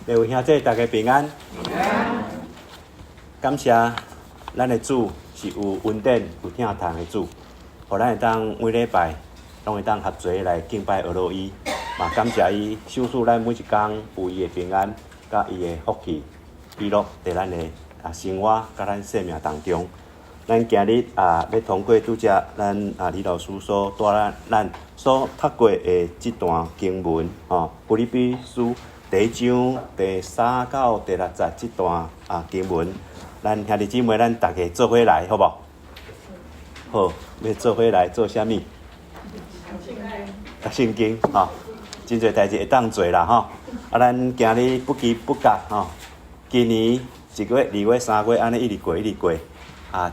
各位兄弟，大家平安。感謝咱的主是有恩典、有疼痛的主，予咱會當每禮拜攏會當合齊來敬拜阿羅伊。嘛感謝伊賞賜咱每一工有伊的平安，佮伊的福氣、喜樂佇咱的生活佮咱生命當中。咱今日欲通過拄才咱李老師所帶咱所讀過的這段經文，吼，腓立比書第一章第三到第六節這段經文，咱兄弟姊妹，咱逐家做伙來，好無？好，欲做伙來做啥物？讀聖經，吼，真濟代誌會當做啦，吼。咱今日不知不覺，吼，今年一月、二月、三月，按呢一直過，一直過。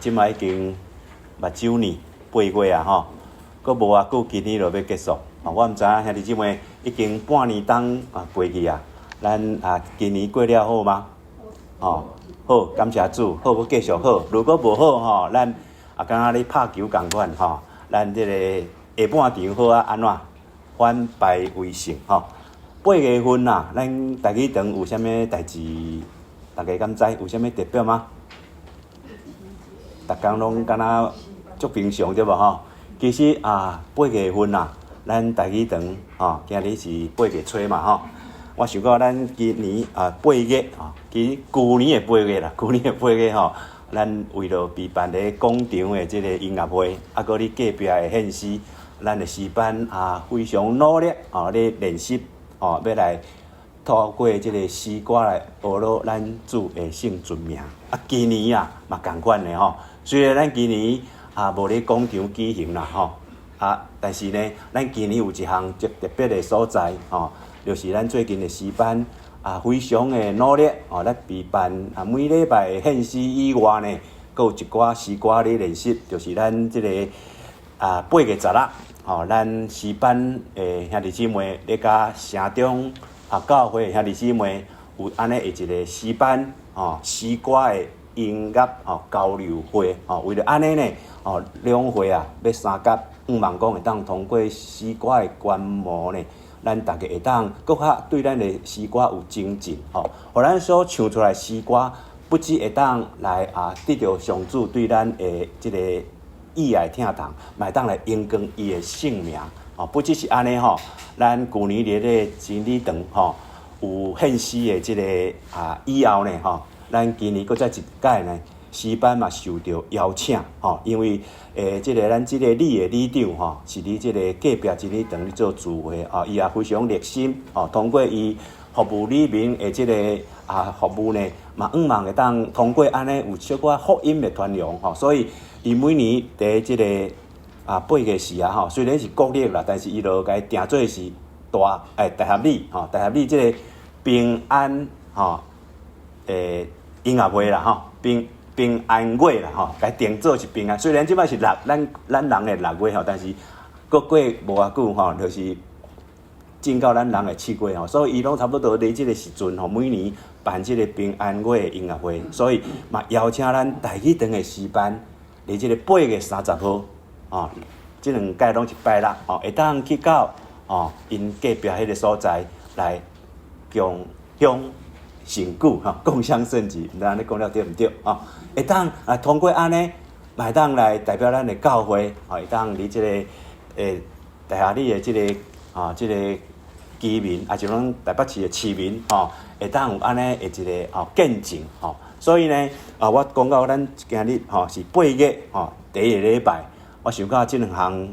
這擺已經目睭呢八月啊，吼，閣無偌久，今年就欲結束。我毋知影兄弟姊妹已經半年冬過去啊，咱今年過了好嗎？哦，好，感謝主，好，閣繼續好。如果無好吼，咱敢若咧拍球仝款吼，咱這個下半場好啊，按怎反敗為勝吼。八月份啊，咱台語堂有啥物代誌？大家敢知有啥物特別嗎？逐工攏敢若足平常對無吼？其實八月份啊，咱台語堂吼，今日是八月初嘛吼。我想講咱今年八月吼，其實舊年的八月啦，舊年的八月吼，咱為了備辦咧廣場的這個音樂會，閣佇隔壁的獻詩，咱的詩班非常努力吼咧練習吼，欲來透過這個詩歌來呵咾咱主的聖尊名。今年啊嘛仝款的吼。雖然咱今年無咧廣場舉行啦吼，但是呢，咱今年有一項特別的所在吼，就是咱最近的詩班非常的努力吼，咧備辦每禮拜的獻詩以外呢，閣有一寡詩歌咧練習，就是咱這個八月十六吼，咱詩班的兄弟姊妹咧佮城中教會兄弟姊妹有按呢的一個詩班吼詩歌的音樂交流會吼，為著按呢呢吼，兩會欲相佮，向望講會當通過詩歌的觀摩呢，咱逐家會當閣較對咱的詩歌有精進吼，予咱所唱出來詩歌，不只會當來得著上主對咱的這個意愛疼痛，嘛會當來榮光伊的聖名吼。不只是按呢吼，咱舊年佇咧真理堂吼有獻詩的這個以後呢吼，咱今年閣再一擺呢，詩班嘛受著邀請吼，因為這個咱這個李的里長吼，是佇這個隔壁真理堂咧做聚會啊，伊也非常熱心吼，通過伊服務里民的這個服務呢，嘛向望會當通過按呢有小可福音的傳揚吼，所以伊每年佇這個八月時啊吼，雖然是國曆啦，但是伊就共伊定做是大大俠里吼，大俠里這個平安吼音樂會啦吼，平平安月啦吼，共伊定做是平安。雖然這擺是六咱咱人的六月吼，但是閣過無偌久吼，就是進到咱人的七月吼，所以伊攏差不多佇這個時陣吼，每年辦這個平安月的音樂會，所以嘛邀請咱台語堂的詩班，佇這個八月三十號吼，這兩屆攏是拜六吼，會當去到吼𪜶隔壁彼個所在來共享盛舉吼，共襄盛舉，毋知按呢講了對毋對？吼，會當通過按呢，嘛會當來代表咱的教會，吼，會當佇這個大俠里的這個這個居民，抑是講台北市的市民吼，會當有按呢的一個見證吼。所以呢，我講到咱今日吼是八月吼第一個禮拜，我想到這兩項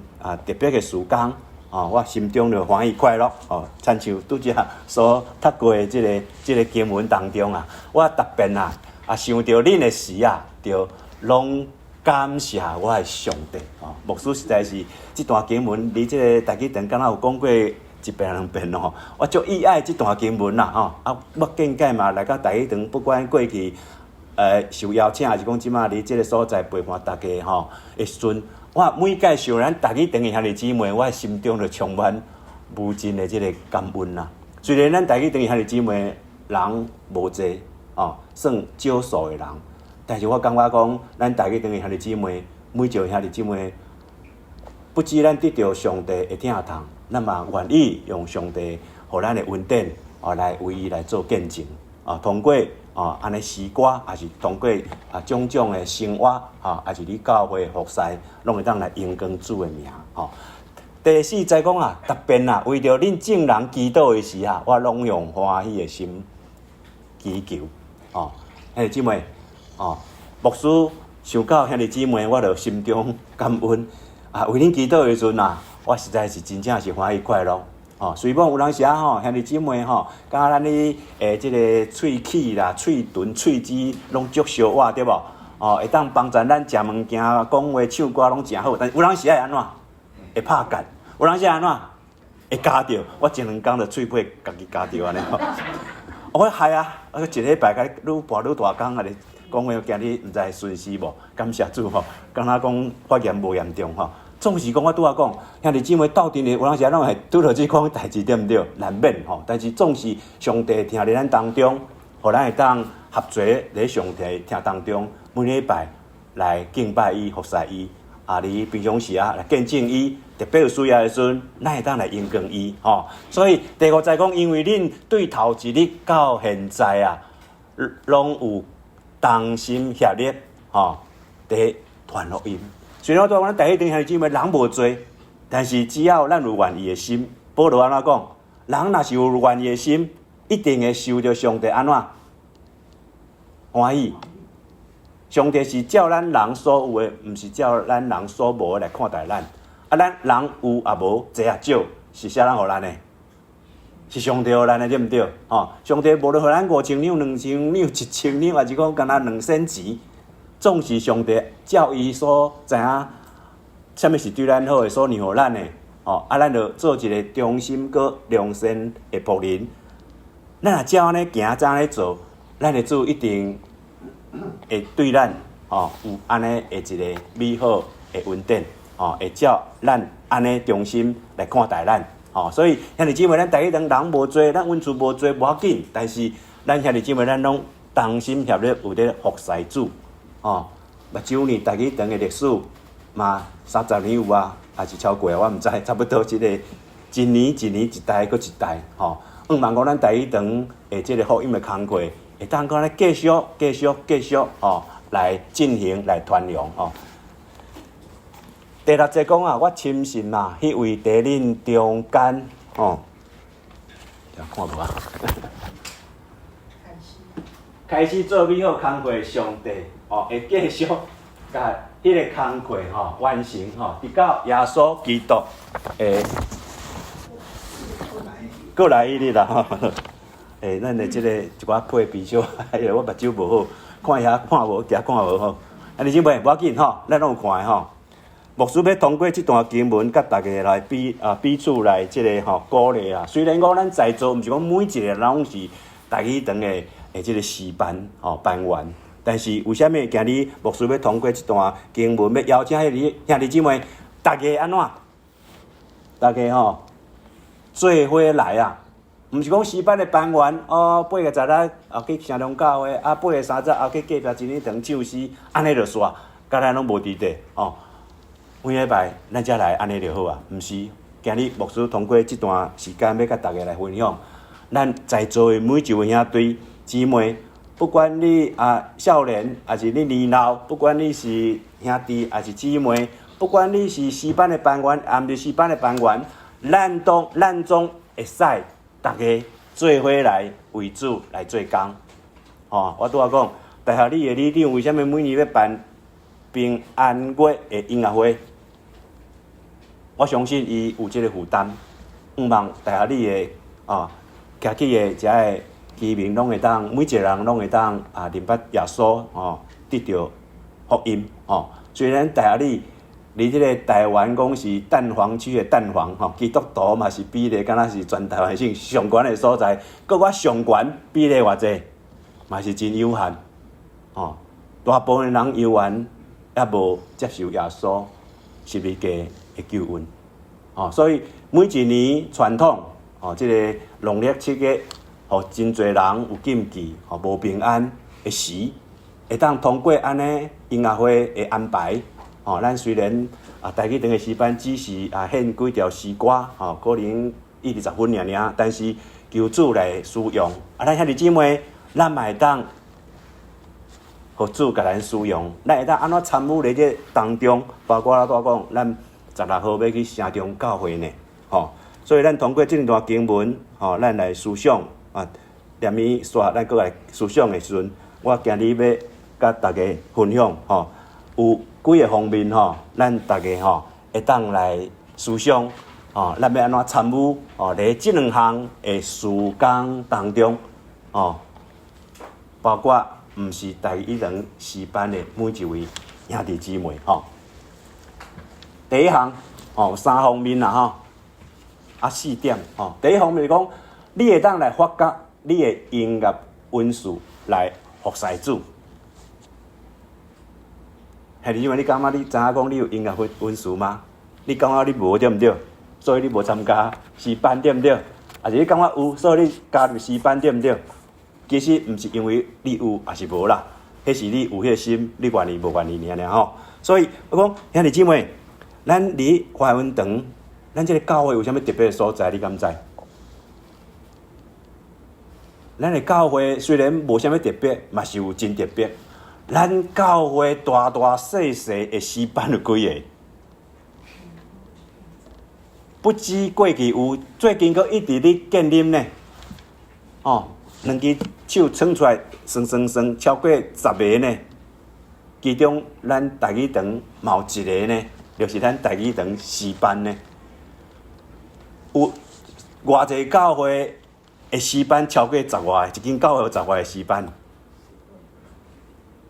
特別的事工。哦，我心中就歡喜快樂哦，親像拄才所讀過的這個經文當中啊，我逐遍想著恁的時啊，就攏感謝我的上帝哦。牧師實在是這段經文，佇這個台語堂敢若有講過一遍兩遍咯。我足喜愛這段經文啦吼。我見解嘛來到台語堂，不管過去受邀請，抑是講這擺佇這個所在陪伴大家吼的時陣，我每擺想咱台語堂的兄弟姊妹，我心中就充滿無盡的這個感恩啦。雖然咱台語堂的兄弟姊妹人無濟哦，算少數的人，但是我感覺講，咱台語堂的兄弟姊妹，每一個兄弟姊妹，不只咱得著上帝的疼痛，咱嘛願意用上帝予咱的恩典哦，來為伊來做見證，啊，通過啊按呢詩歌，抑是通過啊種種的生活，哈，抑是你教會服侍，攏會當來榮光主的名，吼。第四節講啊，特別啊，為著恁眾人祈禱的時啊，我攏用歡喜的心祈求，哦，兄弟姊妹，哦，牧師想到兄弟姊妹，我就心中感恩啊，為恁祈禱的時陣啊，我實在是真正是歡喜快樂。哦，雖罔有當時啊吼，兄弟姊妹吼，敢若咱咧這个喙齒啦、喙唇、喙舌攏足相活對無？哦，會當幫助咱食物件、講話、唱歌攏誠好，但是有當時會按怎？會拍結，有當時按怎？會咬著。我前兩工就喙皮家己咬著按呢吼。我害啊！我一禮拜共你愈跋愈大工啊！咧講話，驚你毋知會順時無？感謝主吼，敢若講發炎無嚴重吼。總是講我拄仔講，兄弟姊妹鬥陣的有當時攏會拄著這款代誌，對毋對？難免吼。但是總是上帝疼佇咱當中，予咱會當合齊佇上帝疼當中，每禮拜來敬拜伊、服侍伊。啊，佇平常時啊來見證伊，特別有需要的時陣，咱會當來榮光伊吼。所以第五節講，因為恁對頭一日到現在啊，攏有同心協力吼，佇傳福音。雖然我講咱台語堂兄弟姊妹人無濟，但是只要咱有願意的心，保羅按怎講？人若是有願意的心，一定會受著上帝按怎歡喜。上帝是照咱人所有的，毋是照咱人所無的來看待咱。啊，咱人有抑無，濟抑少，是啥人予咱的？是上帝予咱的，對毋對？吼，上帝無論予咱5000兩、2000兩、1000兩，抑是講干焦2仙錢。總是上帝照伊所知影，啥物是對咱好的，所讓予咱的，哦，啊，咱就做一个忠心閣良善的僕人。咱若照按呢行，照按呢做，咱的主一定會對咱，哦，有按呢的一个美好的恩典，哦，會照咱按呢忠心來看待咱，哦，所以兄弟姊妹，咱台語堂人無濟，咱阮厝無濟無要緊，但是咱兄弟姊妹，咱攏同心協力有佇服侍主。哦，目睭呢，台語堂的歷史嘛，30年有啊，抑是超過啊，我毋知，差不多這个一年一年一代閣一代，吼。向望講咱台語堂的這个福音的工課，會當閣按呢繼續、繼續、繼續，吼，來進行來傳揚，吼。第六節講啊，我深信啊，彼位佇恁中間，吼，看無啊？開始做美好工課的上帝，哦，會繼續共彼个工課吼完成吼，直到耶穌基督的閣來彼日啦吼。欸，咱的這个一寡配備小，因為我目睭無好，看遐看無，驚看無吼。啊，你這尾無要緊吼，咱攏有看的吼。牧師欲通過這段經文，佮大家來彼啊彼此來這个吼鼓勵啊。雖然講咱在座，毋是講每一个人攏是台語堂的。的這个詩班吼班員，但是為啥物今日牧師欲通過這段經文，欲邀請彼个兄弟姊妹，大家按怎？大家吼做伙來啊！毋是講詩班的班員哦，8月10日啊去城中教會，啊8月30啊去隔壁真理堂唱詩，按呢就煞，佮咱攏無佇咧吼。每禮拜咱才來按呢就好啊，毋是？今日牧師通過這段時間，欲佮大家來分享，咱在座的每一位兄弟姊妹，不管你啊少年，抑是你年老，不管你是兄弟，抑是姊妹，不管你是詩班的班員，抑毋是詩班的班員，咱總會使逐家做伙來為主來做工。吼，我拄仔講，大學里的里長為啥物每年欲辦平安月的音樂會？我相信伊有這个負擔，向望大學里的啊，徛起的遮个居民攏會當，每一个人攏會當啊，認捌耶穌吼，得著福音吼。雖然大學里佇這个台灣講是蛋黃區的蛋黃吼，基督徒嘛是比例敢若是全台灣省上懸的所在，閣較上懸比例偌濟，嘛是真有限吼。大部分人猶原猶無接受耶穌十字架的救恩，吼，所以每一年傳統吼，這个農曆七月，予真濟人有禁忌，吼無平安的時，會當通過按呢音樂會的安排，吼，咱雖然啊台語堂的詩班只是啊獻幾條詩歌，吼，可能一二十分爾爾，但是求主來使用。啊，咱兄弟姊妹，咱嘛會當予主共咱使用，咱會當按怎參與佇這當中，包括我拄仔講，咱16號欲去城中教會呢，吼。所以咱通過這段經文，吼，咱來思想啊，連伊煞咱閣來思想的時陣，我今日欲共大家分享，吼，有幾个方面，吼，咱逐家吼會當來思想，吼，咱欲按怎參與，吼，佇這兩項的事工當中，吼，包括毋是台語堂詩班的每一位兄弟姊妹，吼。第一項，吼，有三方面啦，吼，啊四點，吼。第一方面講，你會當來發覺你的音樂恩賜來服侍主。兄弟姊妹，你感覺你知影講你有音樂恩賜嗎？你感覺你無對毋對？所以你無參加詩班對毋對？抑是你感覺有，所以你加入詩班對毋對？其實毋是因為你有，抑是無啦，彼是你有彼个心，你願意無願意爾爾吼。所以我講兄弟姊妹，咱佇華恩堂，咱這个教會有啥物特別的所在？你敢知？咱的教會雖然無啥物特別，嘛是有真特別。咱教會大大細細的詩班有幾个？不止過去有，最近閣一直咧建立呢。哦，兩支手算出來，算算算，超過10個呢。其中咱台語堂嘛有一个呢，就是咱台語堂詩班呢。有偌濟教會的詩班超過十外个，一間教會有十外个詩班，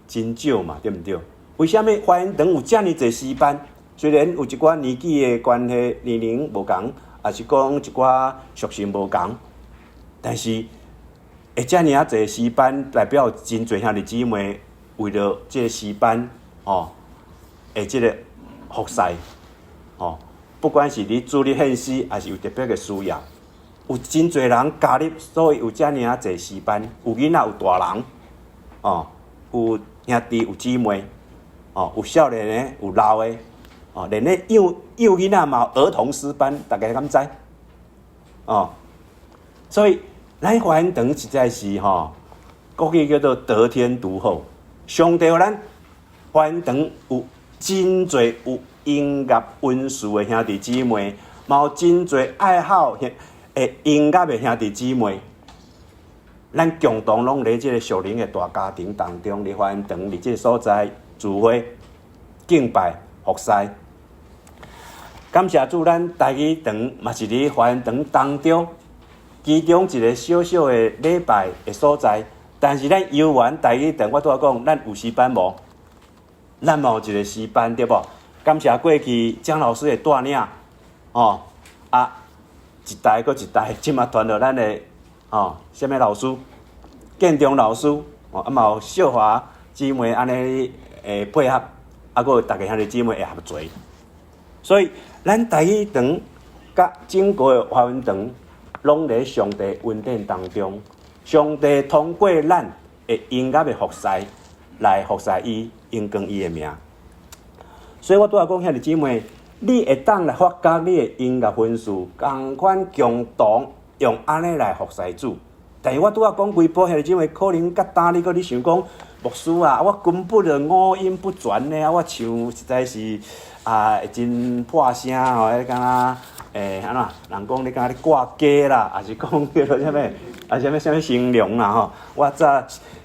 真少嘛，對毋對？為啥物華恩堂有遮爾濟詩班？雖然有一寡年紀的關係，年齡無仝，抑是講一寡屬性無仝，但是會遮爾仔濟詩班，代表真濟兄弟姊妹為著這个詩班，吼，的這个服侍，吼，不管是佇主日獻詩，抑是有特別的需要，有真濟人加入，所以有遮爾仔濟詩班，有囡仔有大人，哦，有兄弟有姊妹，哦，有少年的，有老的。哦，連咧幼幼囡仔嘛有兒童詩班，大家敢知？哦，所以咱華恩堂實在是吼，國語叫做得天獨厚。上帝予咱華恩堂有真濟有音樂恩賜的兄弟姊妹，嘛有真濟愛好的音樂的兄弟姊妹。咱共同攏佇這个屬靈的大家庭當中，佇華恩堂佇這个所在聚會敬拜服侍。感謝主，咱台語堂嘛是佇華恩堂當中，其中一个小小的禮拜的所在。但是咱猶原台語堂，我拄仔講，咱有詩班無？咱嘛有一个詩班對無？感謝過去江老師的帶領，哦，啊，一代閣一代，這馬傳予咱的哦，啥物老師？建中老師，哦，啊嘛有秀華姊妹按呢會配合，啊，閣有逐家兄弟姊妹會合齊。所以，咱台語堂佮整個的華恩堂，攏佇上帝恩典當中。上帝通過咱的音樂的服侍，來服侍伊，榮光伊的名。所以我拄仔講兄弟姊妹，你會當來發覺你的音樂恩賜，仝款共同用按呢來服侍主。但是我拄仔講幾步兄弟姊妹，可能較今你閣咧想講，牧師啊，我根本就五音不全呢，我唱實在是啊，真破聲吼，彼敢若按怎？人講你敢若咧掛雞啦，抑是講叫做啥物？啊，啥物啥物新娘啦吼！我早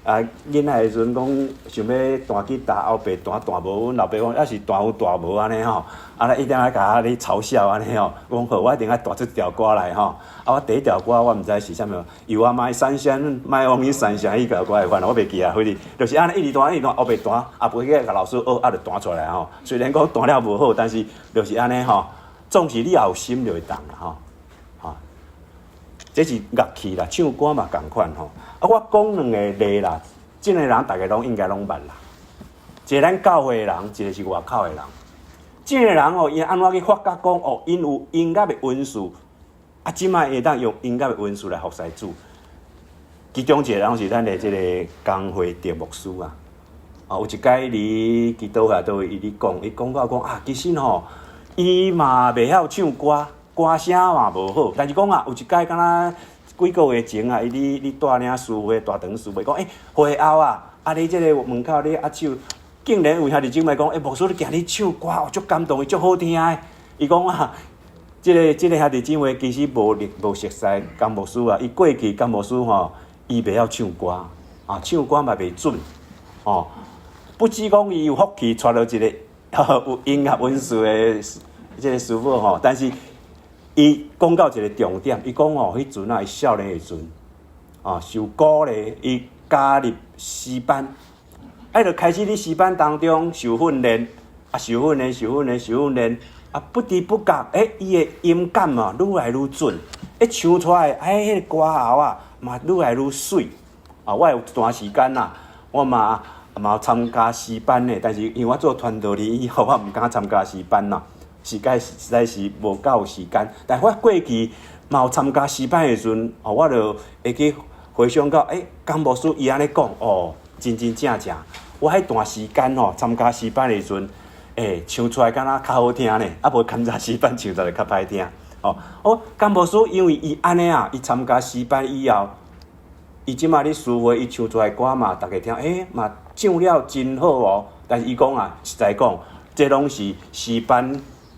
啊囡仔的時陣講想欲彈吉他，後爸彈彈無，阮老爸講抑是彈有彈無按呢吼，啊，伊定愛共我咧嘲笑按呢吼。講好，我一定愛彈出一條歌來吼。啊，我第一條歌我毋知是啥物，有啊，買三聲，莫往去三聲，彼條歌會款，我袂記啊，反正就是按呢一直彈一直彈，後壁彈，啊，袂記共老師學，啊，就彈出來吼。雖然講彈了無好，但是就是按呢吼。總是你也有心就會當啦吼。吼，這是樂器啦，唱歌嘛仝款吼。啊，我講兩个例啦，這个人逐家攏應該攏捌啦。一个咱教會的人，一个是外口的人。這个人哦，𪜶按怎去發覺講哦，𪜶有音樂的恩賜，啊，這擺會當用音樂的恩賜來服侍主。其中一个人是咱的這个江惠德牧師啊。啊，有一擺佇祈禱會佗位，伊咧講，伊講到講啊，其實吼，伊嘛袂曉唱歌，歌聲嘛無好，但是講啊，有一擺敢若幾個月前啊，伊咧帶領詩會大堂詩會，講欸會後啊，啊你這个門口咧握手，竟然有兄弟姊妹講，欸牧師你今日唱歌哦，足感動，足好聽的。伊講啊，這个兄弟姊妹其實無熟似江牧師啊，伊過去江牧師吼，伊袂曉唱歌啊，唱歌嘛袂準哦。不止講伊有福氣娶著一个有音樂恩賜的這个師母吼，但是伊講到一个重點，伊講吼，彼陣啊，伊少年的時陣，啊，受鼓勵，伊加入詩班，啊，就開始佇詩班當中受訓練，啊，受訓練，受訓練，受訓練，啊，不知不覺，欸，伊的音感啊，愈來愈準，欸，唱出來，欸，彼个歌喉啊，嘛愈來愈媠。啊，我有一段時間啦，我嘛有參加詩班的，但是因為我做傳道人以後，我毋敢參加詩班啦。時間實在是無夠時間，但我過去嘛有參加詩班的時陣，哦，我就會去回想到，欸，江牧師伊按呢講，哦，真真正正，我彼段時間吼參加詩班的時陣，欸，唱出來敢若較好聽呢，啊無參加詩班唱出來較歹聽，哦，哦，江牧師因為伊按呢啊，伊參加詩班以後，伊這馬咧詩會，伊唱出來歌嘛，逐家聽，欸，嘛唱了真好哦。但是伊講啊，實在講，這攏是詩班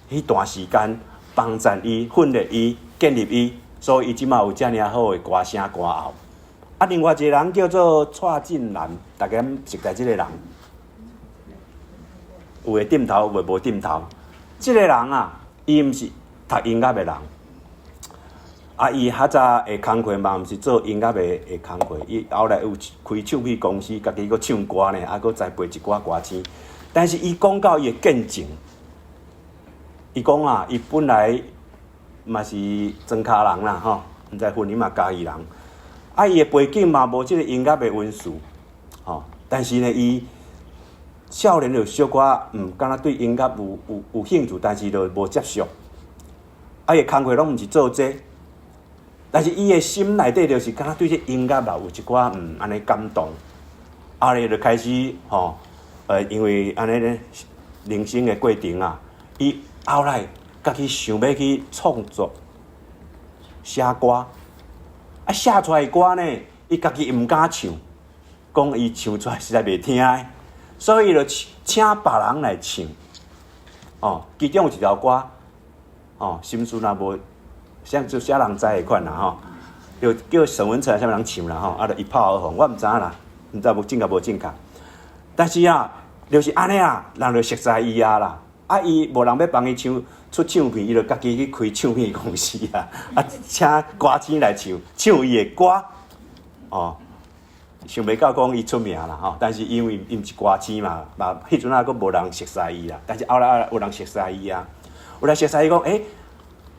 彼段時間幫贊伊、訓練伊、建立伊，所以伊這馬有遮爾好的歌聲歌喉。啊，另外一個人叫做蔡進南，大家熟知這个人？有的點頭，有的無點頭。這个人啊，伊毋是讀音樂的人，啊，伊較早的工課嘛，毋是做音樂的工課，伊後來有開唱片公司，家己閣唱歌呢，啊，閣栽培一寡歌星。但是伊講到伊的見證，伊講啊，伊本來嘛是莊跤人啦，吼，毋知雲林嘛嘉義人。啊，伊的背景嘛無這个音樂的恩賜，吼。但是呢，伊少年就小可毋敢若對音樂有興趣，但是就無接觸。啊，伊的工課攏毋是做這個，但是伊的心內底就是敢若對這音樂嘛有一寡按呢感動。後來就開始吼，因為按呢咧人生的過程啊，伊後來家己想欲去創作寫歌，啊，寫出來的歌呢，伊家己毋敢唱，講伊唱出來實在袂聽的，所以就請別人來唱。哦，其中有一條歌，哦，心事若無，像就啥人知的款啦吼，就叫沈文成啥物人唱啦吼，啊，就一炮而紅，我毋知影啦，毋知無正確無正確。但是啊，就是按呢啊，人就熟似伊啊啦。啊，伊無人欲幫伊唱出唱片，伊就家己去開唱片公司啊，啊，請歌星來唱，唱伊的歌，哦，想袂到講伊出名啦吼，但是因為伊毋是歌星嘛，嘛彼陣啊閣無人熟似伊啦。但是後來有人熟似伊啊，有人熟似伊講，欸，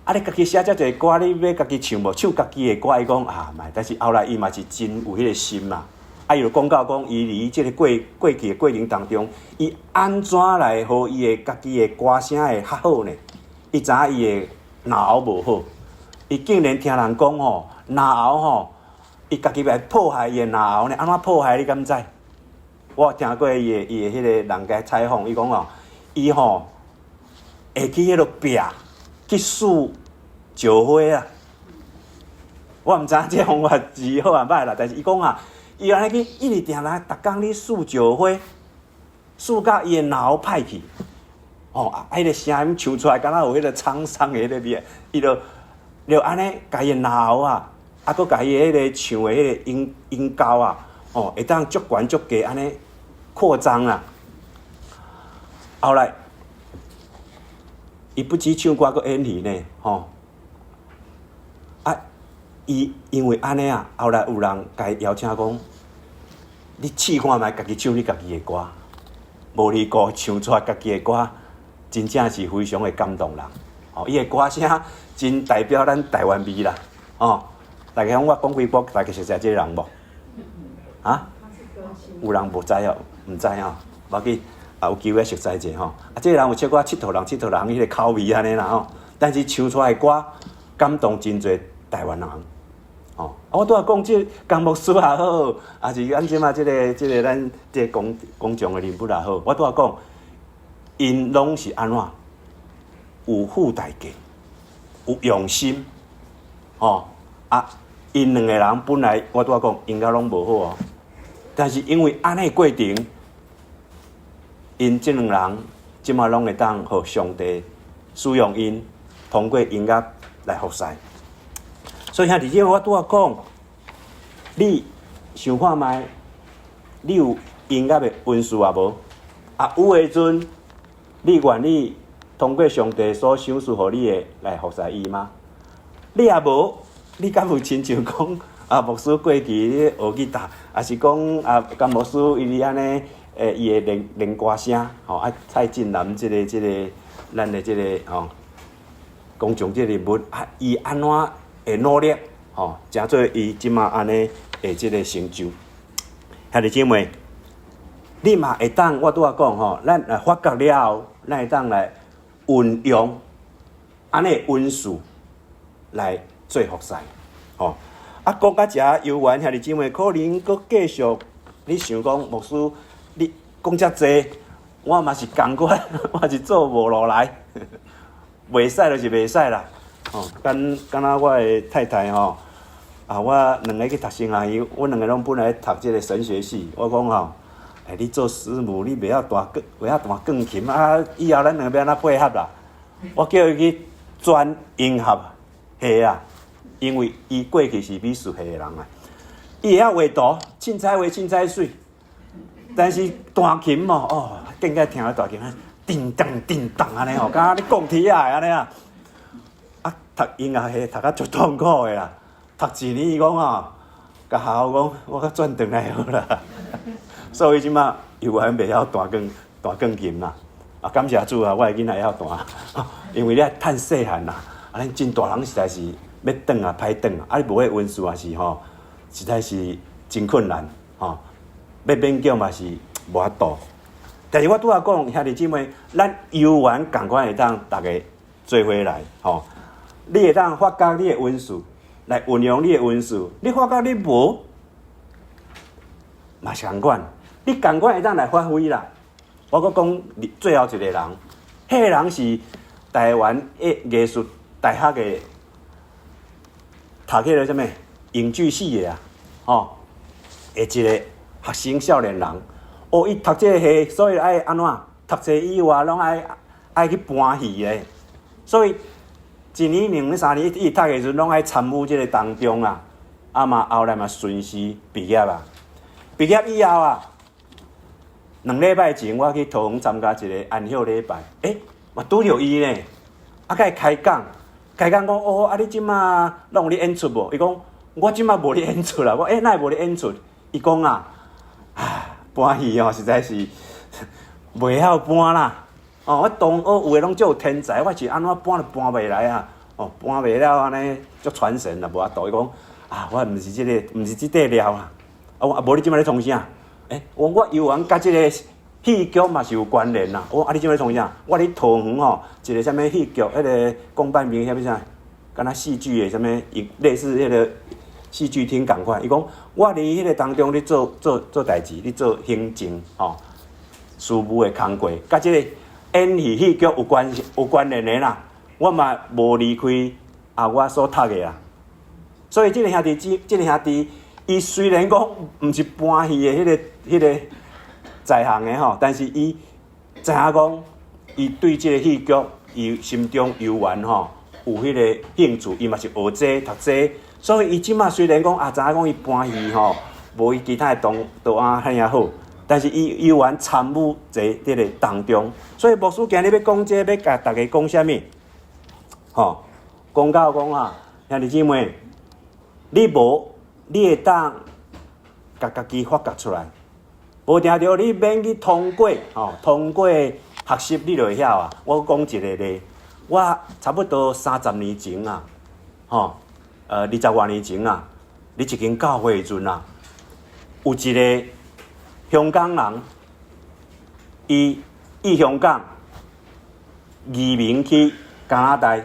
啊你家己寫遮濟歌，你欲家己唱無？唱家己的歌，伊講啊，莫。但是後來伊嘛是真有彼个心嘛。啊，伊就講到講，伊佇這个過去的過程當中，伊按怎來予伊的家己的歌聲會較好呢？伊知影伊的嚨喉無好，伊竟然聽人講吼，嚨喉吼，伊家己來破壞伊的嚨喉呢？按怎破壞？你敢知？我有聽過伊的彼个人共採訪，伊講吼，伊吼會去彼落壁去試石花啊。我毋知影這方法是好抑歹啦，但是伊講啊。伊按呢去一直定來，逐工咧試石花，試甲伊的嚨喉歹去，哦，啊，彼个聲音唱出來，敢若有彼个滄桑的彼个味，伊就按呢，共伊的嚨喉啊，啊，閣共伊彼个唱的彼个音高啊，哦，會當足懸足低按呢擴張啊。後來，伊不止唱歌，閣演戲呢，吼。啊，伊因為按呢啊，後來有人共伊邀請講，你試看覓，家己唱你家己的歌，無離過唱出來家己的歌，真正是非常的感動人。哦，伊的歌聲真代表咱台灣味啦。哦，大家講我講幾句，大家熟悉這个人無？啊？有人無知哦，毋知哦，無要緊，啊有機會熟似者吼。啊，這个人有小可𨑨迌人𨑨迌人彼个口味按呢啦吼，但是唱出來的歌感動真濟台灣人。哦，啊，我拄仔講這江牧師也好，抑是咱這馬這个咱這个公眾的人物也好，我拄仔講，𪜶攏是按怎有付代價，有用心，哦，啊， 𪜶兩个人本來我拄仔講音樂攏無好哦，但是因為按呢過程，𪜶這兩人這馬攏會當予上帝使用𪜶，通過音樂來服侍。所以兄弟姊妹，我拄仔講，你想看覓，你有音樂的恩賜也無？啊，有的陣，你願意通過上帝所賞賜予你的來服侍伊嗎？你也無，你敢有親像講啊？牧師過去咧學吉他，抑是講啊，甘牧師伊咧按呢？伊會練練歌聲，吼啊！蔡進南這個，咱的這个吼，公眾這个人物啊，伊按怎會努力，吼，成做伊這馬按呢的這个成就。兄弟姊妹，你嘛會當，我拄仔講吼，咱來發覺了後，咱會當來運用按呢恩賜來做服侍，吼。啊，講到遮猶原兄弟姊妹，可能閣繼續你想講牧師，你講遮濟，我嘛是仝款，我是做無落來，袂使就是袂使啦。吼，敢敢若我的太太吼，啊，我兩个去讀神學院，阮兩个攏本來讀這个神學系。我講吼，欸，你做師母，你袂曉彈袂曉彈鋼琴啊？以後咱兩个欲按怎配合啦？我叫伊去轉音樂系啊，因為伊過去是美術系的人啊，伊會曉畫圖，凊彩畫凊彩媠。但是彈琴哦，哦，更加聽咧彈琴，叮當叮當按呢吼，敢若咧講鐵仔的按呢啊。啊，讀音樂系讀甲足痛苦的啦，讀一年伊講吼，共學校講，我閣轉轉來好啦。所以這馬猶原袂曉彈鋼彈鋼琴啦。啊，感謝主啊，我的囡仔會曉彈，因為你愛趁細漢啦，啊，咱真大人實在是欲轉啊歹轉啊，啊，你無彼恩賜也是吼，實在是真困難吼。欲勉強嘛是無法度，但是我拄仔講兄弟姊妹，咱猶原仝款會當逐个做伙來吼。你會當發覺你的恩賜，來運用你的恩賜。你發覺你無，嘛是仝款，你仝款會當來發揮啦。我閣講最後一個人，彼個人是台灣的藝術大學的讀彼个啥物影劇系的啊，吼，的一个學生少年人，哦，伊讀這个系，所以愛按怎？讀冊以外，攏愛愛去搬戲的。所以一年、兩年、三年，伊讀的時陣，攏愛參與這个當中啊。啊嘛，後來嘛順勢畢業啊。畢業以後啊，2禮拜前我去桃園參加一个安息禮拜，欸，嘛拄著伊呢。啊，共伊開講，開講講哦，啊你這馬攏有咧演出無？伊講我這馬無咧演出啦。我欸，哪會無咧演出？伊講啊。啊，搬戲哦，實在是袂曉搬啦。哦，我同學有的攏足有天才，我是按怎搬都搬袂來啊。哦，搬袂了按呢，足傳神啦，無法度。伊講啊，我毋是這个，毋是這塊料啦。啊，我啊無你這馬咧創啥？欸，我我猶原佮這个戲劇嘛是有關聯啦。我啊，你這馬咧創啥？我佇桃園吼，一个啥物戲劇，彼个公辦明啥物啥，敢若戲劇的啥物，類似彼个戲劇廳仝款。伊講我佇彼个當中咧做做做代誌，咧做行政吼，事務的工作，佮這个演戲戲劇有關有關聯的啦。我嘛無離開啊，我所讀的啦。所以這个兄弟姊，這个兄弟，伊雖然講毋是搬戲的彼个在行的吼，但是伊知影講，伊對這个戲劇，伊心中猶原吼有彼个興趣，伊嘛是學這讀這，所以伊這馬雖然講啊，知影講伊搬戲吼，無伊其他的同同學遐爾好，但是伊猶原參與在這个當中。所以牧師今日欲講這个，欲共大家講啥物？吼，講到講啊，兄弟姊妹，你無，你會當共家己發覺出來，無定著你免去通過吼，通過學習你就會曉啊。我講一个例，我差不多30年前啊，吼，20外年前啊，佇一間教會的時陣啊，有一个香港人，伊佇香港移民去加拿大，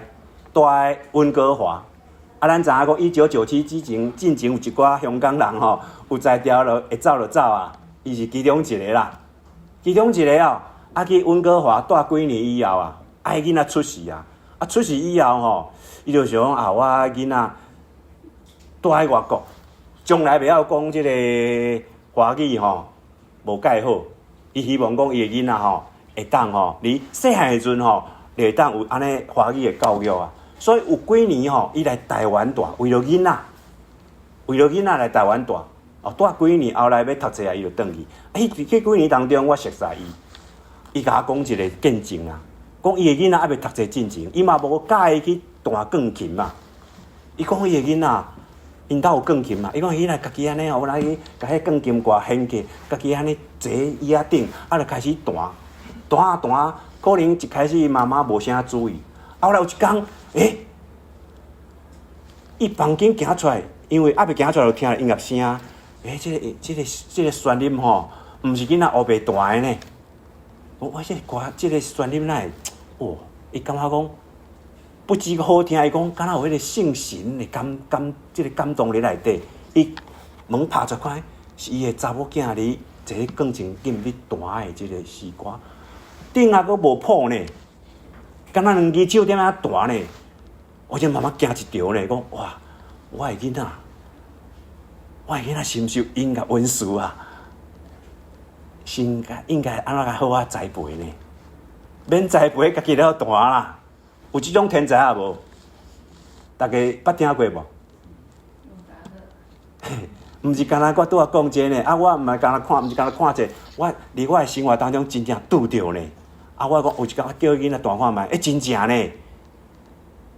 住佇溫哥華。啊，咱知影講，1997之前，進前有一寡香港人吼，有才調就會走就走啊，伊是其中一个啦。其中一个哦，啊去溫哥華蹛幾年以後啊，啊，彼囡仔出世啊，啊出世以後吼，伊就想講啊，我囡仔蹛佇外國，從來袂曉講這个華語吼，無蓋好。伊希望講伊的囡仔吼，會當吼，佇細漢的時陣吼，就會當有按呢華語的教育啊。所以有幾年吼，伊來台灣蹛，為著囡仔，為著囡仔來台灣蹛。哦，蹛幾年後來欲讀冊啊，伊就轉去。欸，佇這幾年當中，我熟似伊，伊共我講一个見證啊，講伊的囡仔猶未讀冊進前，伊嘛無佮意去彈鋼琴啊。伊講伊的囡仔，𪜶兜有鋼琴嘛？伊講伊囡仔家己按呢吼，來去共彼鋼琴掛掀起，家己按呢坐椅仔頂，啊，就開始彈，彈啊彈，可能一開始媽媽無啥注意，後來有一工，欸，伊房間行出來，因為猶未行出來就聽著音樂聲，欸，這个旋律吼，毋是囡仔烏白彈的呢。我這个歌，這个旋律哪會？哦，伊感覺講不止好聽，伊講敢若有彼个聖神的感感，這个感動佇內底。伊門拍出看，是伊的查某囝佇坐佇鋼琴頂咧彈的這个詩歌，頂仔閣無譜呢，敢若兩支手踮遐彈呢。我這媽媽驚一跳呢，講哇，我的囡仔，我的囡仔深受音樂恩賜啊，應該應該按怎共好好栽培呢？免栽培，家己咧彈啦。有這種天才啊無？大家捌聽過無？毋是干焦我拄仔講這呢，啊，我毋係干焦看，毋是干焦看者，我佇我的生活當中真正拄著呢。啊，我講有一工我叫囡仔彈看覓，欸，真正呢。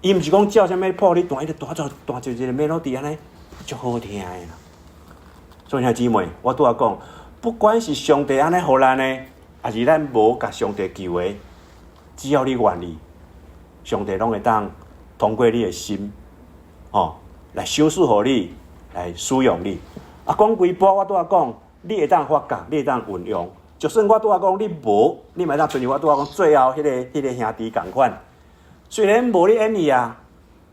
伊毋是講照啥物譜咧彈，伊就彈出彈出一个 melody 按呢，足好聽的啦。所以兄姊妹，我拄仔講，不管是上帝按呢予咱的，抑是咱無共上帝求的，只要你願意，上帝攏會當通過你的心，吼，來賞賜予你，來使用你。啊，講規晡我拄仔講，你會當發覺，你會當運用。就算我拄仔講你無，你嘛會當親像我拄仔講最後彼个兄弟仝款。雖然無咧演戲啊，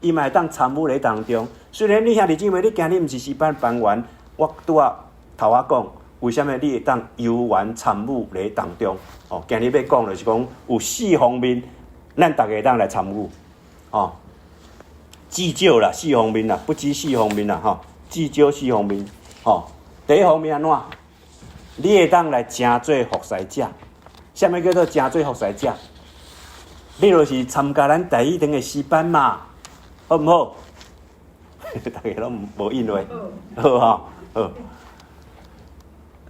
伊嘛會當參與咧當中。雖然你兄弟姊妹，你今日毋是詩班班員，我拄仔頭仔講，為啥物你會當有緣參與咧當中？哦，今日欲講就是講有四方面，咱逐家會當來參與。哦，至少啦，四方面啦，不止四方面啦，吼，至少四方面。吼，第一方面按怎？你會當來成做服侍者。啥物叫做成做服侍者？你就是參加咱台語堂的詩班嘛，好毋好？逐家攏無應話，好吼，好。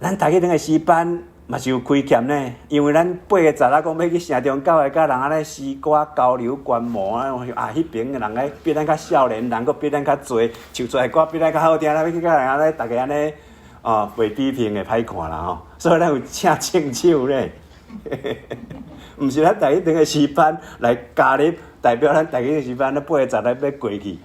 咱台語堂的詩班嘛是有虧欠呢，因為咱八月十六講欲去城中教會，佮人按呢詩歌交流觀摩啊，啊，彼爿的人咧比咱較少年，人閣比咱較濟，唱出來歌比咱較好聽，咱欲去佮人按呢，逐家按呢，哦，袂比拼的歹看啦吼，所以咱有請正手咧。毋是咱台語堂的詩班來加入，代表咱台語堂詩班，咱八月十六欲過去，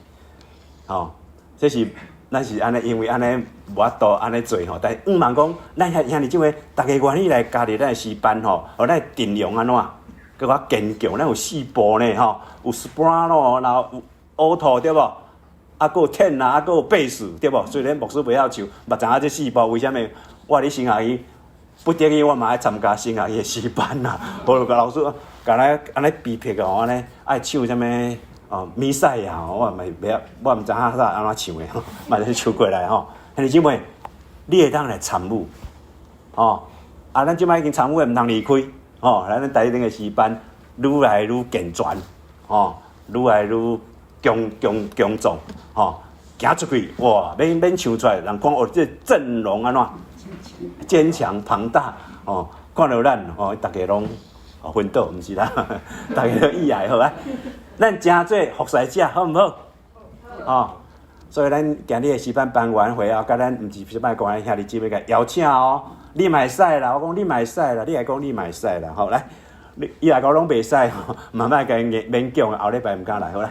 吼，這是咱是按呢，因為按呢無法度按呢做吼。但是向望講，咱遐兄弟姊妹，逐家願意來加入咱的詩班吼，予咱陣容按怎，閣較堅強。咱有四部呢吼，有 soprano，然後有 alto 對無？啊，閣有 tenor 啊，閣有貝斯對無？雖然牧師袂曉唱，嘛知影這四部為啥物？我佇新學院。不得已，我嘛愛參加新學院的詩班啦。無就老師共咱按呢逼迫哦，按呢愛唱啥物哦，彌賽亞吼，我嘛袂曉，我毋知影啥按怎唱的吼，嘛是唱過來吼。兄弟姊妹，你會當來參與，吼啊！咱這擺已經參與的，毋通離開，吼！來咱台語堂的詩班愈來愈健全，吼，愈來愈強強強壯，吼，行出去哇，免免唱出來，人講哦，這陣容按怎？堅強龐大哦，看著咱哦，逐家攏哦昏倒，毋是啦，逐家攏意愛好啊。咱成做服侍者好毋好？哦，所以咱今日的詩班班員會啊，佮咱毋是詩班班員兄弟姊妹共邀請哦，你嘛會使啦，我講你嘛會使啦，你來講你嘛會使啦，好來，你伊若講攏袂使吼，嘛莫共伊勉強，後禮拜毋敢來，好來。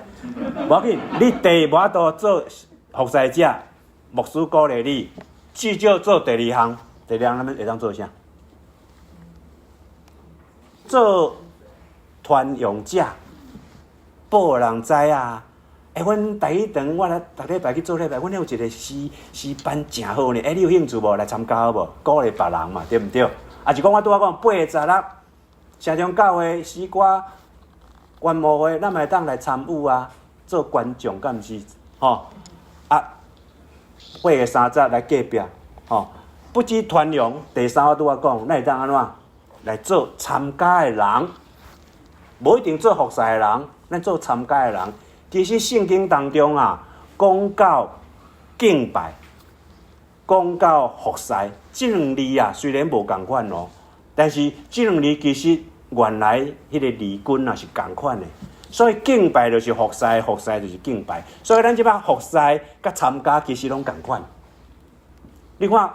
無要緊，你第一無法度做服侍者，牧師鼓勵你，至少做第二項。第二項咱會當做啥？做傳揚者，報予人知啊！欸，阮台語堂，我來逐禮拜去做禮拜，阮有一个詩詩班誠好呢。欸，你有興趣無？來參加好無？鼓勵別人嘛，對毋對？抑是講我拄仔講八月十六，城中教會詩歌觀摩會，咱嘛會當來參與啊，做觀眾，敢毋是？吼啊！ 8个30來隔壁，吼，不止傳揚，第三我拄仔講，咱會當按怎來做參加的人，無一定做服侍的人，咱做參加的人。其實聖經當中啊，講到敬拜，講到服侍，這兩字啊，雖然無仝款哦，但是這兩字其實原來彼个字根啊是仝款的。所以敬拜就是服侍，服侍就是敬拜。所以咱這擺服侍佮參加其實攏仝款。你看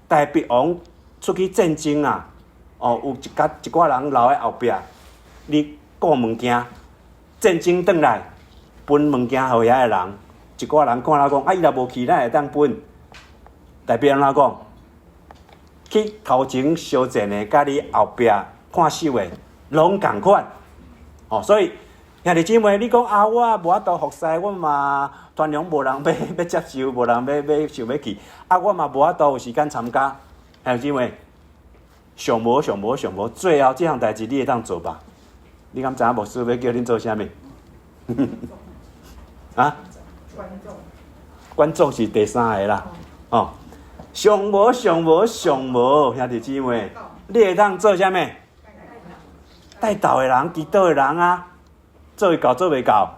大衛王出去戰爭啊，哦，有一寡一寡人留佇後壁，咧顧物件，戰爭轉來分物件予遐个人，一寡人看了講，啊，伊若無去，咱會當分。大衛按怎講？去頭前相戰的，佮你後壁看守的，攏仝款。哦，所以兄弟姊妹，你講啊，我無法度服侍，我嘛傳揚無人欲接受，無人欲想欲去，啊，我嘛無法度有時間參加。兄弟姊妹，上無上無上無，最後這項代誌你會當做吧？你敢知影牧師欲叫恁做啥物？啊？觀眾。觀眾是第三个啦，哦。上無上無上無，兄弟姊妹，你會當做啥物？代禱的人，祈禱的人啊，做會到做袂到？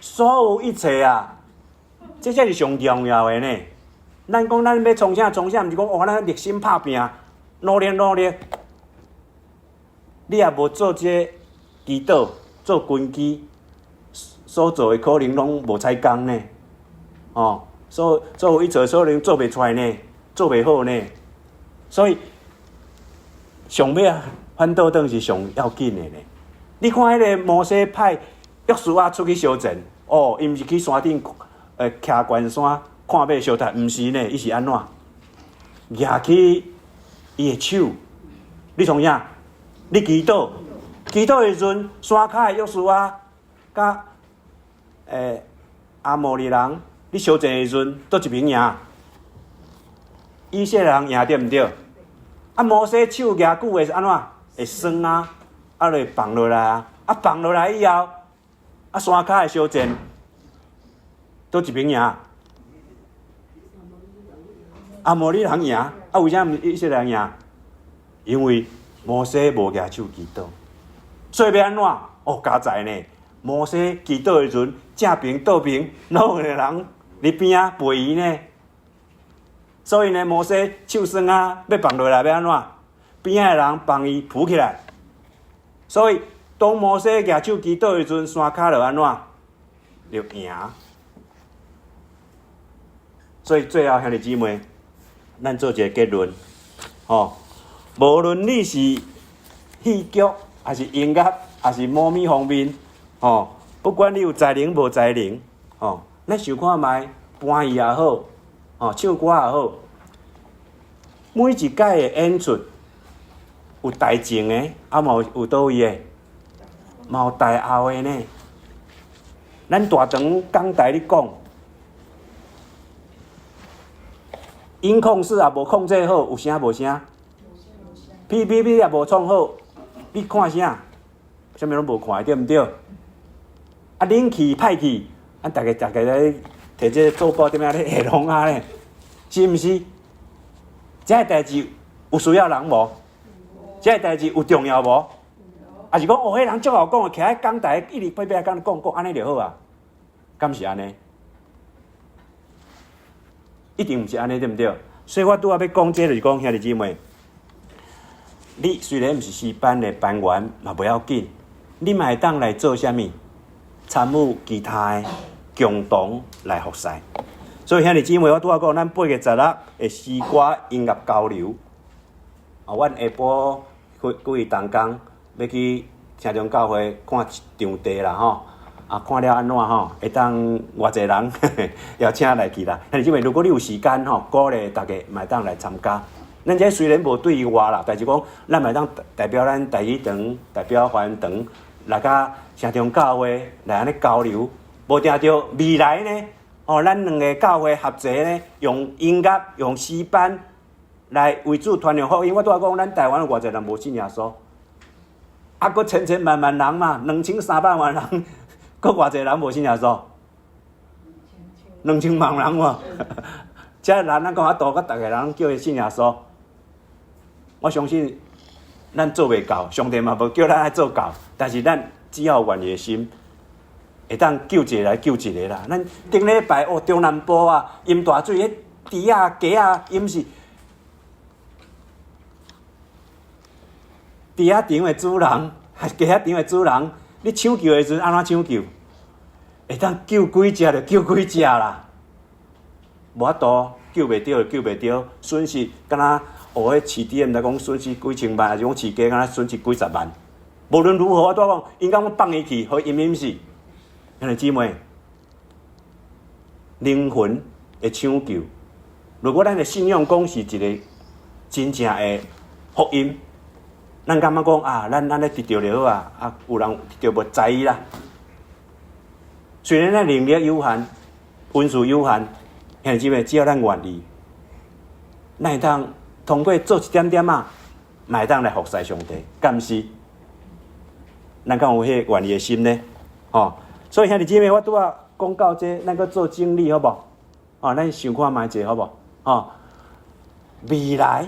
所有一切啊，這才是上重要的呢。咱講咱欲創啥創啥，毋是講哦，咱熱心拍拚，努力努力。你也無做這个祈禱，做根基，所做的可能攏無彩工呢。哦，所有一切可能做袂出來呢，做袂好呢。所以上尾啊，反倒轉是上要緊的呢。你看彼个摩西派約書亞出去相戰，哦，伊毋是去山頂，徛懸山看馬相踢，毋是呢，伊是按怎？舉起伊的手，咧創啥？咧祈禱，祈禱的時陣，山跤的約書亞佮亞摩利人，咧相戰的時陣，佗一邊贏？以色列人贏對毋對？啊，摩西手舉久會是按怎？會酸啊，啊，就會放落來啊，啊，放落來以後，啊，山跤的相戰，佗一邊贏？亞摩利人贏，啊，為啥毋是以色列人贏？因為摩西無舉手祈禱，所以欲按怎？哦，佳哉呢！摩西祈禱的時陣，正爿倒爿攏有人佇邊仔陪伊呢。所以呢，摩西手酸啊，欲放落來欲按怎？邊仔的人幫伊扶起來。所以當摩西舉手祈禱的時陣，山跤就按怎？就贏。所以最後兄弟姊妹，咱做一個結論，吼，無論你是戲劇，還是音樂，還是某物方面，吼，不管你有才能無才能，吼，咱想看覓，搬戲也好，吼，唱歌也好，每一屆的演出有台前的，啊嘛有佗位的，嘛有台後的呢。咱大堂講台咧講，音控室也無控制好，有聲無聲？PPP 也無創好，你看啥？啥物攏無看，對毋對？啊，冷氣歹去，啊，逐家逐家咧提這個做布踮遐咧下風啊咧，是毋是？這個代誌有需要人無？這個代誌有重要無？抑是講哦，彼人足𠢕講的，徛佇講台一直爬爬講講講，按呢就好啊？敢是按呢？一定毋是按呢，對毋對？所以我拄仔欲講這個就是講兄弟姊妹，你雖然毋是詩班的班員，嘛無要緊，你嘛會當來做啥物？參與其他的共同來服侍。所以兄弟姊妹，我拄仔講，咱8月16的詩歌音樂交流，啊，阮下晡幾位同工欲去城中教會看場地啦吼，啊，看了按怎吼，會當偌濟人邀請來去啦。兄弟姊妹，如果你有時間吼，鼓勵大家嘛會當來參加。咱這雖然無對外啦，但是講咱嘛會當代表咱台語堂，代表華語堂來佮城中教會來按呢交流，無定著未來呢，哦，咱兩个教會合齊呢，用音樂、用詩班來為主傳揚福音。我拄仔講，咱台灣有偌濟人無信耶穌，啊，閣千千萬萬人嘛，2300萬人，閣偌濟人無信耶穌？ 2000萬人無？遮難咱講較多，佮逐个人叫伊信耶穌。我相信咱做袂到，上帝嘛無叫咱愛做到，但是咱只要有願意的心，會當救一個來救一個啦。咱頂禮拜哦，中南部啊，淹大水，彼豬仔、雞仔，伊毋是豬仔場的主人，雞仔場的主人，你搶救的時陣按怎搶救？會當救幾隻就救幾隻啦，無法度救袂著就救袂著，損失敢若哦，彼飼豬毋知講損失幾千萬，抑是講飼雞敢若損失幾十萬。無論如何，我拄講，𪜶敢放伊去，予伊淹死。兄弟姊妹，靈魂的搶救，如果咱的信仰講是一個真正的福音，咱感覺講啊，咱按呢得著就好啊，啊，有人得著無在意啦。雖然咱能力有限，恩賜有限，兄弟姊妹，只要咱願意，咱會當通過做一點點仔，嘛會當來服侍上帝，敢是？咱敢有彼個願意的心呢？吼！所以兄弟姊妹，我拄仔講到這，咱閣做整理好無？哦，咱想看覓者好無？吼！未來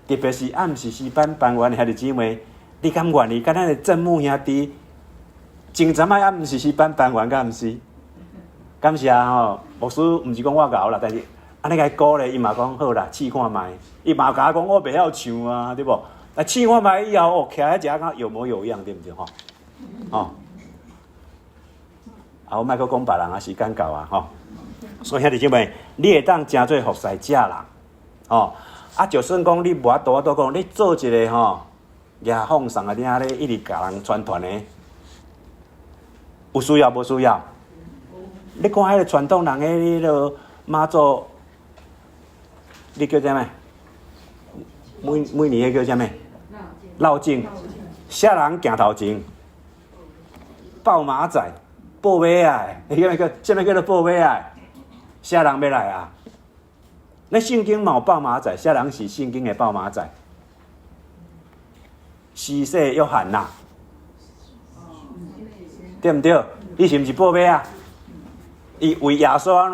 特別是暗時詩班班員的兄弟姊妹，你敢願意佮咱的正牧兄弟？前陣仔暗時詩班班員敢毋是？感謝吼，牧師毋是講我𠢕啦，但是按呢共伊鼓勵，伊嘛講好啦，試看覓。伊嘛共我講我袂曉唱啊，對無？啊，試看覓以後，哦，徛佇遮敢有模有樣，對毋對吼？吼！啊，我莫閣講別人啊，時間到啊，吼！所以兄弟姊妹，你會當成做服侍者啦，吼！啊，就算講你無法度，我都講你做一个吼，舉放送啊，你按呢一直共人宣傳的，有需要無需要？你看彼个傳統人的彼个媽祖，你叫啥物？每每年彼叫啥物？繞境，啥人行頭前？報馬仔，報馬仔，彼個叫啥物叫做報馬仔？啥人欲來啊？那聖經嘛有報馬仔，啥人是聖經的報馬仔？施洗約翰呐，對毋對？伊是毋是報馬仔？伊為耶穌按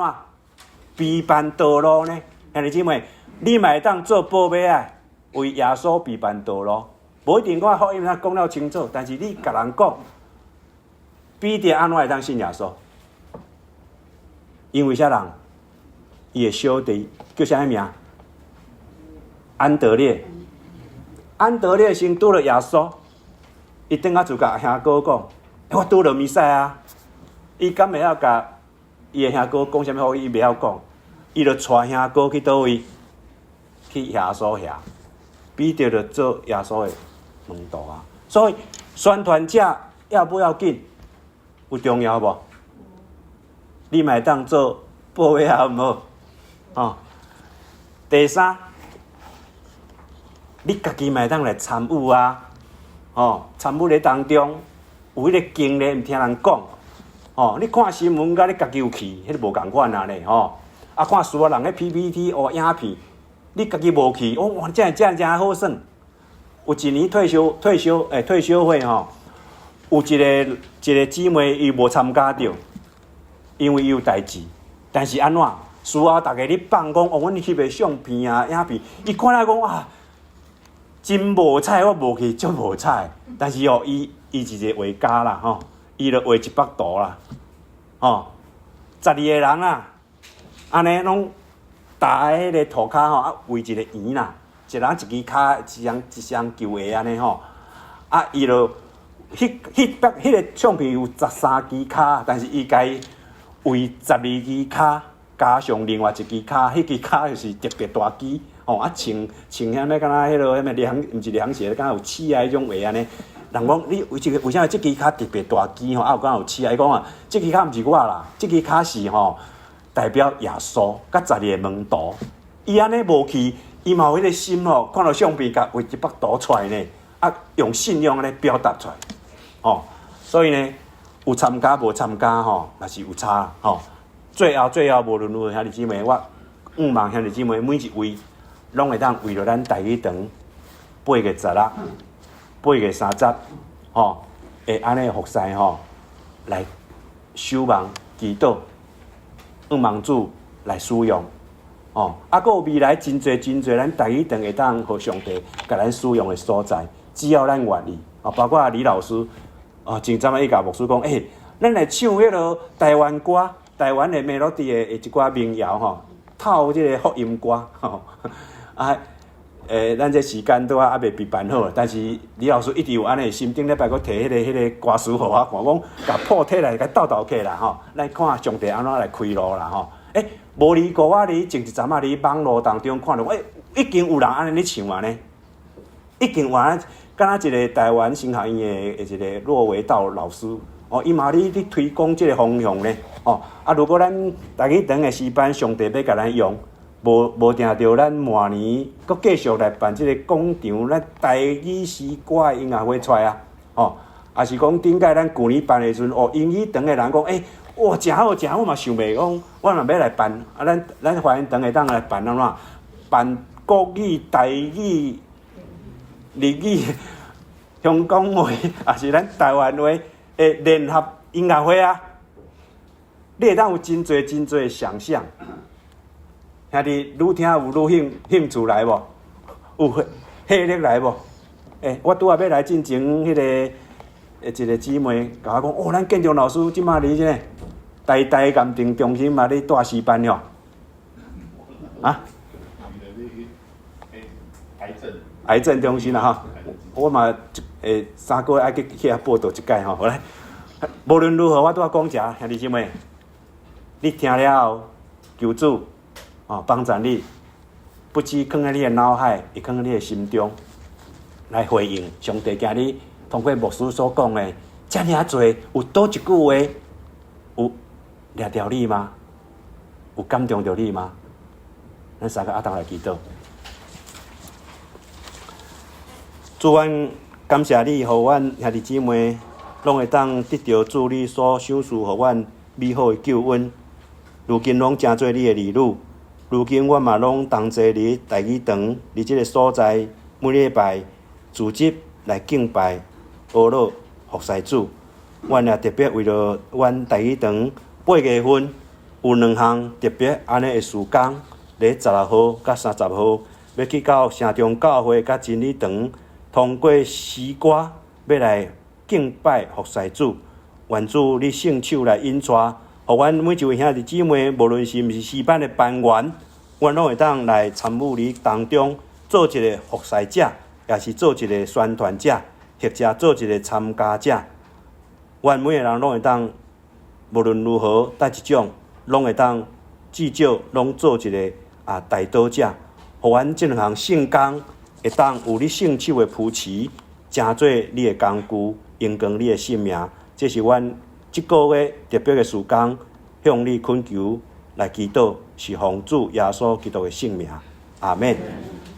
怎備辦道路呢？兄弟姊妹，你嘛會當做報馬仔，為耶穌備辦道路。無一定講福音講了清楚，但是你共人講，彼得按怎會當信耶穌？因為啥人？伊的小弟叫啥物名？安德烈。安德烈先拄著耶穌，伊轉仔就共兄哥講：我拄著彌賽亞。伊敢會曉共伊的兄哥講啥物話？伊袂曉講，伊就帶兄哥去佗位？去耶穌遐。彼得就做耶穌的門徒啊。所以宣傳者要不要緊？有重要無？你嘛會當做報馬仔，毋好？哦。第三，你家己嘛會當來參與啊！哦，參與咧當中有彼個經歷，毋聽人講。哦，你看新聞佮你家己有去，彼個無仝款啊咧吼。啊，看書仔人彼 PPT 哦影片，你家己無去，哦哇，這這真好耍。有一年退休退休欸退休會吼，有一个一个姊妹伊無參加著，因為伊有代誌。但是按怎？事後逐家咧放講，哦，阮翕的相片啊、影片，伊看了講啊，真無彩，我無去，足無彩。但是哦，伊伊是一個畫家啦，吼，伊就畫一幅圖啦，吼，12個人啊，按呢攏踏佇彼个塗跤吼，啊圍一個圓啦，一人一支跤，一雙一雙球鞋按呢吼，啊，伊就彼彼幅彼个相片有13支跤，但是伊共伊畫12支跤。加上另外一支跤，彼支跤就是特別大支，吼啊穿穿啥物敢若彼落啥物涼，毋是涼鞋，敢若有刺仔彼種鞋按呢。人講你為這个為啥物這支跤特別大支吼？啊有敢若有刺仔？伊講啊，這支跤毋是我啦，這支跤是吼代表耶穌佮12個門徒。伊按呢無去，伊嘛有彼个心吼，看著相片，共畫一幅圖出來呢，啊用信仰按呢表達出來，吼。所以呢，有參加無參加吼，嘛是有差吼。最後，最後，無論如何，兄弟姊妹，我向望兄弟姊妹每一位，攏會當為著咱台語堂8月16、8月30，吼，會按呢服侍吼，來守望祈禱，向望主來使用。哦，啊，閣有未來真濟真濟，咱台語堂會當予上帝共咱使用的所在，只要咱願意。哦，包括李老師，哦，前陣仔伊共牧師講，欸，咱來唱彼囉台灣歌，台灣的 melody 的一寡民謠吼，透這个福音歌，吼，啊，欸，咱這時間拄仔猶未備辦好，但是李老師一直有按呢心，頂禮拜閣提彼个歌詞予我看，講共譜提來共鬥鬥起啦吼，咱看上帝按怎來開路啦吼。欸，無離過我佇前一陣仔佇網路當中看著，欸，已經有人按呢咧唱啊呢，已經有按呢，敢若一个台灣神學院的一个駱維道老師，哦，伊嘛咧推廣這个方向呢，哦，啊，如果咱台語堂的詩班上帝欲共咱用，無無定著咱明年閣繼續來辦這个廣場，咱台語詩歌的音樂會出來啊，哦，抑是講頂擺咱舊年辦的時陣，哦，英語堂的人講，欸，哇，誠好誠好，我嘛想袂講，我嘛欲來辦，啊，咱咱華言堂會當來辦按怎？辦國語、台語、日語、香港話，抑是咱台灣話的聯合音樂會啊！你會當有真濟真濟想像，兄弟，愈聽有愈興興趣來無？有火力來無？欸，我拄仔欲來進前，彼个一个姊妹共我講，哦，咱建中老師這馬佇這个台大癌症中心嘛咧帶詩班吼，啊？癌症。癌症中心啦吼，我嘛會3個月愛去去遐報到一擺吼。好來，無論如何，我拄仔講啥，兄弟姊妹，你聽了後，求主哦幫助你，不止囥佇你的腦海，會囥佇你的心中來回應上帝今日通過牧師所講的，遮爾仔濟，有佗一句話有掠著你嗎？有感動著你嗎？咱三个阿當來祈禱。主，阮感謝你，予阮兄弟姊妹攏會當得著主你所賞賜予阮美好的救恩。如今攏成做你的兒女，如今阮嘛攏同齊佇台語堂，佇這个所在，每禮拜組織來敬拜阿樂服侍主。阮也特別為著阮台語堂8月份有兩項特別按呢的事工，佇16號佮30號，欲去到城中教會佮真理堂，通過詩歌欲來敬拜服侍主。願主你聖手來引帶，予阮每一位兄弟姊妹，無論是毋是詩班的班員，阮攏會當來參與佇當中，做一个服侍者，抑是做一个宣傳者，或者做一个參加者。阮每个人攏會當，無論如何，佗一種，攏會當至少攏做一个啊代禱者，予阮這兩項聖工會當有你聖手的扶持，成做你的工具，榮光你的聖名。這是阮這个月特別的事工，向你懇求來祈禱，是奉主耶穌基督的聖名。阿們。